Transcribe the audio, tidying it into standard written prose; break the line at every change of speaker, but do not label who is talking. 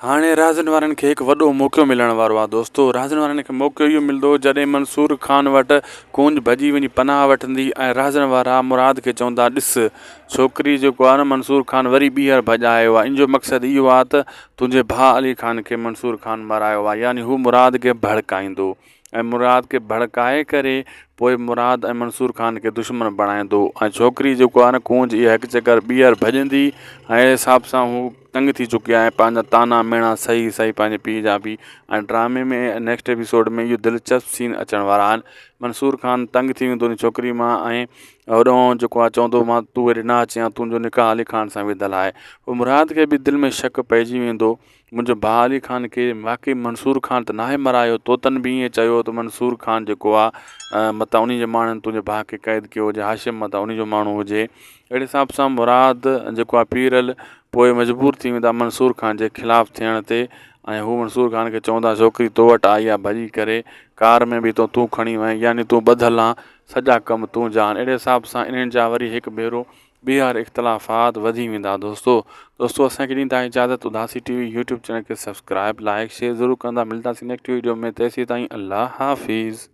هاڻي رازن وارن کي هڪ وڏو موقعو ملڻ وارو آهي دوستو رازن وارن کي موقعو اهو ملندو جڏهن منصور خان وٽ ڪونج ڀڄي وڃي پناهه وٺندي ۽ رازن وارا مراد کي چوندا ڏس ڇوڪري جيڪو آهي نه منصور خان وري ٻيهر ڀڄايو آهي ان جو مقصد اهو آهي ته تنهنجي ڀاء علي خان کي منصور خان مرايو آهي يعني هو مراد کي ڀڙڪائيندو ۽ مراد کي ڀڙڪائي ڪري پوء مراد ۽ منصور خان کي دشمن بڻائيندو ۽ ڇوڪري جيڪو آهي نه ڪونج اها هڪ چڪر ٻيهر ڀڄندي ۽ حساب سان هو تنگ ٿي چڪي آهي پنهنجا طعنا ميڻا سهي سهي پنهنجي پيء جا به ۽ ڊرامي ۾ نيڪسٽ ايپيسوڊ ۾ اهو دلچسپ سين اچڻ وارا آهن منصور خان تنگ ٿي ويندو ان ڇوڪري مان ۽ هوڏانهن جيڪو آهي چوندو مان تون هيڏي نه اچين ها تنهنجو نڪاح علي خان سان وڌل آهي پوء مراد کي به دل ۾ شڪ پئجي ويندو منهنجو ڀاء علي خان کي واقعي منصور خان ته ناهي مرايو طوطن به ائين چيو ته منصور خان جيڪو آهي متان انهي جي ماڻهن تنهنجي ڀاء کي قيد ڪيو هجي هاشم متان انهي جو ماڻهو هجي اهڙي حساب سان مراد جيڪو آهي پيرل پوء مجبور ٿي ويندا منصور خان جي خلاف ٿيڻ تي ۽ هو منصور خان کي چوندا ڇوڪري تو وٽ آئي آهي ڀڄي ڪري ڪار ۾ به تون کڻي وئين يعني تون ٻڌل آن سڄا ڪم تنهنجا آهن اهڙي حساب سان انهن جا وري هڪ ڀيرو ٻيهر اختلافات وڌي ويندا دوستو دوستو اسان کي ڏيندا اجازت Udasi T V YouTube channel کي سبسڪرائب لائڪ شيئر ضرور ڪندا ملداسين نيڪسٽ ويڊيو ۾ تيسين تائين الله حافظ.